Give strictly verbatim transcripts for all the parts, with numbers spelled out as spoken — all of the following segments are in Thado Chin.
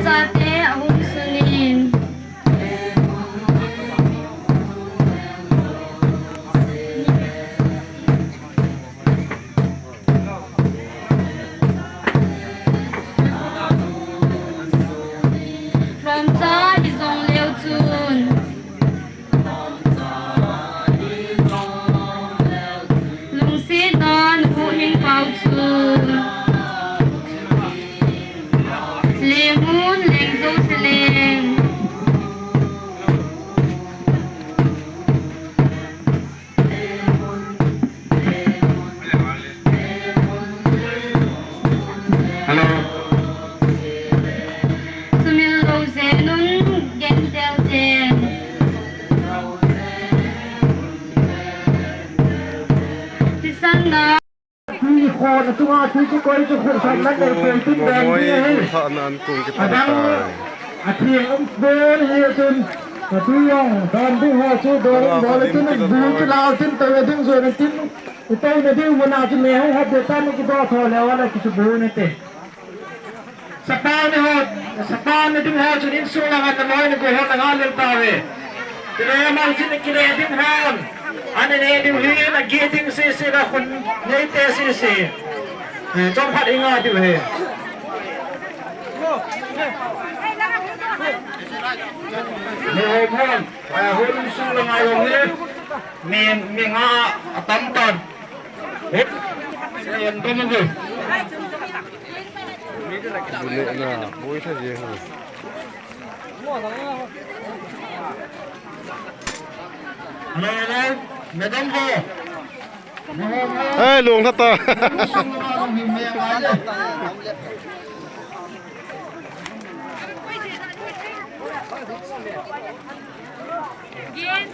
Chate ahung sunin. Lhomcha i jong leu chun. Lungsetnan huhhing pau chun. Lengmun leng jo se leng. Hello. Sumil lo zen un gentel zen. Tisan na. Tui khon a tunga tui kikoi chu khut khat lat leh koi tun dan ding ahi. Adang a theng um bol hi chun, a tui jong dan ding ho chu dong bol chun, bu chu lal chun, tui ding jo na tin, i tui na ding mun a chu me hung hat de tan, kido tho le wala kichu bu na te. Sapa ni ho, sapa ni ding ho chun insung langa naloi nagol ho nanga lel tauve. Kile mau chun kile ding hon. Ani ne ding hi, nagi ding sese, na khun neite sese. Eh, chomkhat i nga diu ahi. Ni ho mon, eh, hon insung langa jong hi. Mi, mi nga atam tan. Eh, en dong ahi. Bune na, boi tha je ho. Hello, hello. Madam ho. Eh, long tha ta. Gin.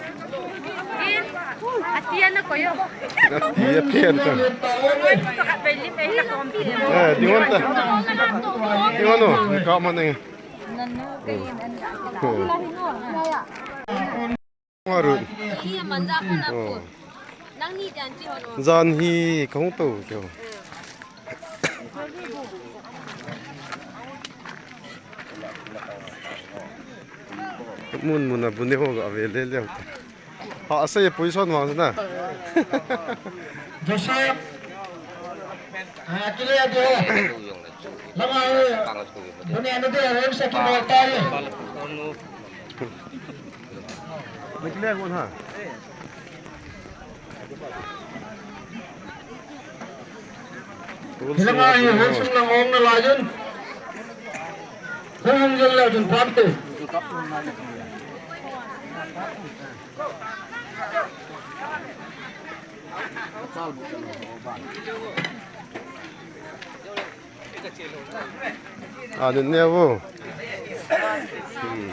Gin. Atia na koyo. Atia pian ta. Eh, dingon ta. Dingon no, ka man ne. Nanu kayin anda. Ngarut. Iya manja ko na ko. Nang ni jan chi ho no. Jan hi ka hung to kyo. Mun mun a bune ho ga ve le le. Ha, asa ye position wang na. Joseph. Ah, kile adi ho. Lama ho. Bune adi ho, sa ki bol ta ye. Kile ho na. Hilanga hi hung sung lang ong na lai jun. Hung hung jong lai jun pam te. A, nin ne vo. Hmm.